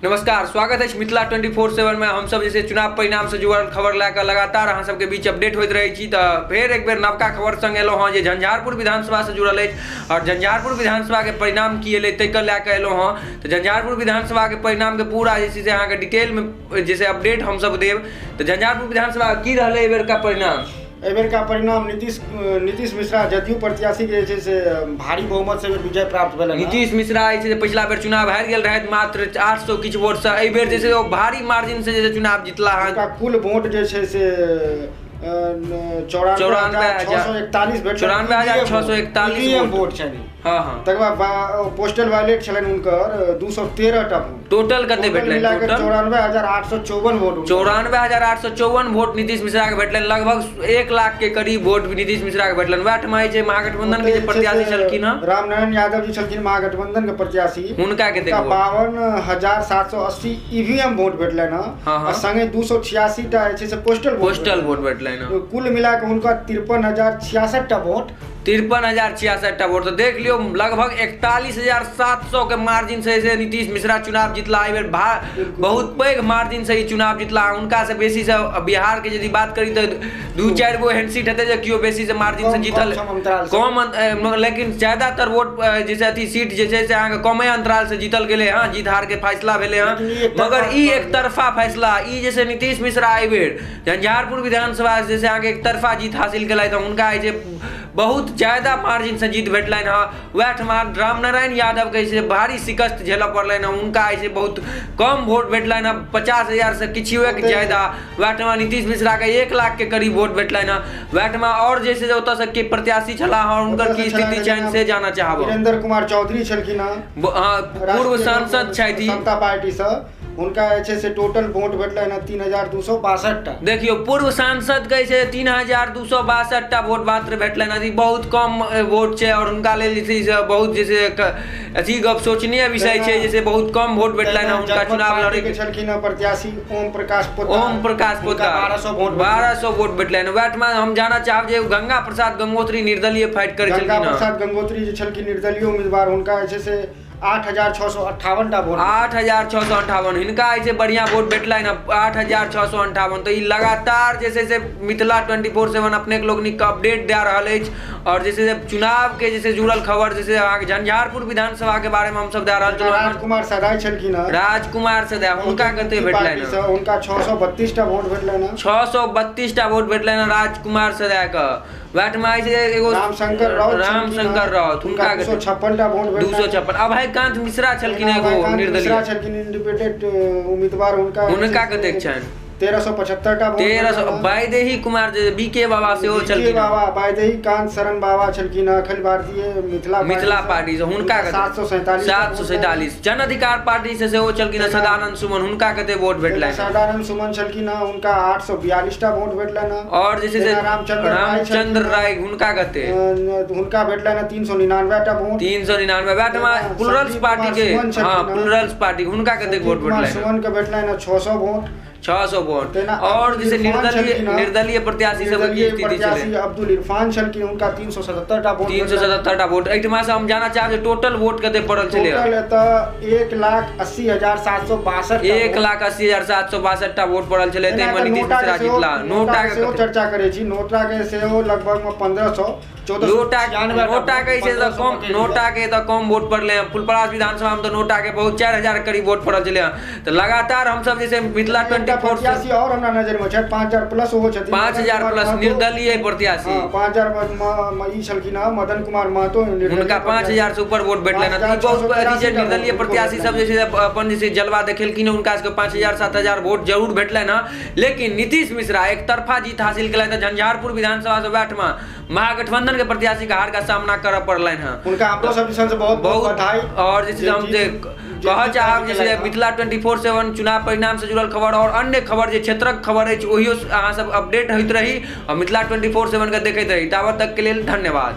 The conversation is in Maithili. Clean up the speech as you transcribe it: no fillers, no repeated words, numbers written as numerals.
नमस्कार, स्वागत अछि मिथिला 24/7 में। हम सब जैसे चुनाव परिणाम से जुड़ल खबर लए कऽ लगातार अहाँ सबके बीच अपडेट होइत रहै छी। तऽ फेर एक बेर नवका खबर संग एलहुँ हँ जे झंझारपुर विधानसभा से जुड़ल अछि और झंझारपुर विधानसभा के परिणाम की एलै ताहिके लए कऽ एलहुँ हँ। तऽ झंझारपुर विधानसभा के परिणाम के पूरा जे छै से अहाँके डिटेल में जे छै अपडेट हमसब देब। तऽ झंझारपुर विधानसभा की रहलै एहि बेरका परिणाम? एहिबेरका परिणाम नीतीश नीतीश मिश्रा जदयू प्रत्याशी के जे छै से भारी बहुमत से विजय प्राप्त भेलनि। नीतीश मिश्रा जे छै से पिछला बेर चुनाव हारि गेल रहथि मात्र 800 किछु वोट से, एहि बेर जे छै ओ भारी मार्जिन से जे चुनाव जीतला हन। हुनका कुल वोट जे छै से 94,641 भेटल। 94,641 वोट छनि। हाँ हाँ। तकर बाद पोस्टल बैलेट छलनि हुनकर 213 टा वोट। टोटल कते भेटलनि? Total 94,854 vote. 94,854 vote Nitish Mishra के भेटलनि। लगभग 1 लाख के करीब वोट नीतीश मिश्रा के भेटलनि। वएह ठमा जे छै महागठबंधन के जे प्रत्याशी छलखिन हँ, रामनारायण यादव जी छलखिन महागठबंधन के प्रत्याशी, हुनका कते? 52,780 ईवीएम वोट भेटलनि हँ, आ संगे 286 टा जे छै से पोस्टल पोस्टल वोट भेटलनि हँ। कुल मिला के हुनका 53,066 टा वोट। 53,066 टा वोट। तऽ देख लियौ, लगभग 41,700 के मार्जिन से जे नीतीश मिश्रा चुनाव जीतला एहि बेर, बहुत पैघ मार्जिन से ई चुनाव जीतला। हुनका से बेसी से बिहार के यदि बात करी तऽ 2-4 गो एहन सीट हेतै जे केओ बेसी से मार्जिन से जीतल कम, लेकिन ज्यादातर वोट जैसे अथी सीट जे छै से अहाँके कमे अंतराल से जीतल गेलै हँ, जीत हार के फैसला भेलै हँ। मगर ई एकतरफा फैसला ई जैसे नीतीश मिश्रा एहि बेर झंझारपुर विधानसभा जैसे अहाँके एकतरफा जीत हासिल केलथि, हुनका जे बहुत ज्यादा मार्जिन से जीत भेटलनि हँ। वएह ठमा रामनारायण यादवके जे भारी शिकस्त झेलऽ पड़लनि हँ, हुनका जे बहुत कम वोट भेटलनि हँ, 50,000 से किछुए ज्यादा। वएह ठमा नीतीश मिश्राके 1 लाख के करीब वोट भेटलनि हँ। वएह ठमा आओर जे छै ओतऽसँ के प्रत्याशी छलाह हँ, हुनकर की स्थिति छनि से जानऽ चाहब। वीरेंद्र कुमार चौधरी छलखिन हँ, पूर्व सांसद छथि जनता पार्टीसँ, हुनका जे छै से टोटल वोट भेटलनि हँ 3,262 टा। देखियौ, पूर्व सांसद के छै 3,262 टा वोट मात्र भेटलनि हँ, ई बहुत कम वोट छै और हुनका लेल जे छै से बहुत जे छै अथी गप सोचनीय विषय छै जे बहुत कम वोट भेटलनि हँ हुनका चुनाव लड़ै के छलखिन हँ प्रत्याशी ओम प्रकाश पोद्दार, ओम प्रकाश पोद्दार 1200 वोट, 1200 वोट भेटलनि। वएह ठमा हम जानऽ चाहब जे गंगा प्रसाद गंगोत्री निर्दलीय फाइट करै छलखिन हँ। गंगा प्रसाद गंगोत्री जे छलखिन निर्दलीय उम्मीदवार, हुनका जे छै से 8,658 टा वोट। 8,658 हिनका जे छै बढ़िआँ वोट भेटलनि हँ, 8,658। तऽ ई लगातार जे छै से मिथिला 24/7 अपनेके लोकनिके अपडेट दए रहल अछि और जे छै से चुनावके जे छै जुड़ल खबर जे छै अहाँके झंझारपुर विधानसभाके बारेमे हमसब दए रहल छलहुँ। राजकुमार सदाय छलखिन हँ, राजकुमार सदाय, हुनका कते भेटलनि हँ? हुनका 632 टा वोट भेटलनि हँ। 632 टा वोट भेटलनि हँ राजकुमार सदायके। वएह छै एगो रामशंकर राउत, रामशंकर राउत, हुनका 256 टा वोट भेटलनि। 256। अभयकांत मिश्रा छलखिन एगो निर्दलीय छलखिन इंडिपेंडेंट उम्मीदवार, हुनका हुनका कतेक छनि? 1375 टा वोट। 1300। वैदेही कुमार जे बी के बाबा सेहो छलखिन, बाबा वैदेही कांत शरण बाबा छलखिन अखिल भारतीय मिथिला मिथिला पार्टी से, हुनका 747। 747। जन अधिकार पार्टी से सेहो छलखिन सदानंद सुमन, हुनका कते वोट भेटलनि? सदानंद सुमन छलखिन हँ, हुनका 842 टा वोट भेटलनि हँ। और जे छै से रामचंद्र राय, हुनका कते? हुनका भेटलनि 399 टा वोट। 399। वएह ठमा प्लुरल्स पार्टी के, हाँ प्लुरल्स पार्टी, हुनका कते वोट भेटलनि? सुमन के भेटलनि 600 वोट। 600 वोट। और जैसे निर्दलीय प्रत्याशी सब की स्थिति छलै? अब्दुल इरफान छलखिन, हुनका 377 टा वोट। 377 टा वोट। एहिठमा से हम जानऽ चाहब जे टोटल वोट कते पड़ल छलै? टोटल एतऽ 1,80,762। 1,80,762 टा वोट पड़ल छलै, ताहिमे नीतीश मिश्रा जीतला। नोटा के सेहो चर्चा करै छी, नोटा के सेहो लगभग मे 1500 नोटा, नोटा के छै तऽ कम, नोटा के तऽ कम वोट पड़लै हँ। फुलपरास विधानसभा मे तऽ नोटा के बहुत 4000 करीब वोट पड़ल छलै हँ। तऽ लगातार हमसब जे छै मिथिला 24 प्रत्याशी और हमरा नजर मे छथि 5000 प्लस ओहो छथिन, 5000 प्लस निर्दलीय प्रत्याशी, 5000 ई छलखिन हँ मदन कुमार महतो, हुनका 5000 से ऊपर वोट भेटलनि हँ। ई बहुत अथी छै, निर्दलीय प्रत्याशी सब जे छै अपन जे छै जलवा देखेलखिन, हुनका सबके 5000 7000 वोट जरूर भेटलनि हँ। लेकिन नीतीश मिश्रा एकतरफा जीत हासिल केलथि झंझारपुर विधानसभा से, वएह ठमा महागठबंधन के प्रत्याशी के हार का सामना करऽ पड़लनि हँ। हुनका हमरो सब दिसन से बहुत बहुत बधाई। और जे छै हम जे कहऽ चाहब जे मिथिला 24/7 चुनाव परिणाम से जुड़ल खबर और अन्य खबर जे क्षेत्रक खबर अछि ओहियो अहाँ सब अपडेट होइत रही और मिथिला 24/7 के देखैत रही। ताबत तक के लेल धन्यवाद।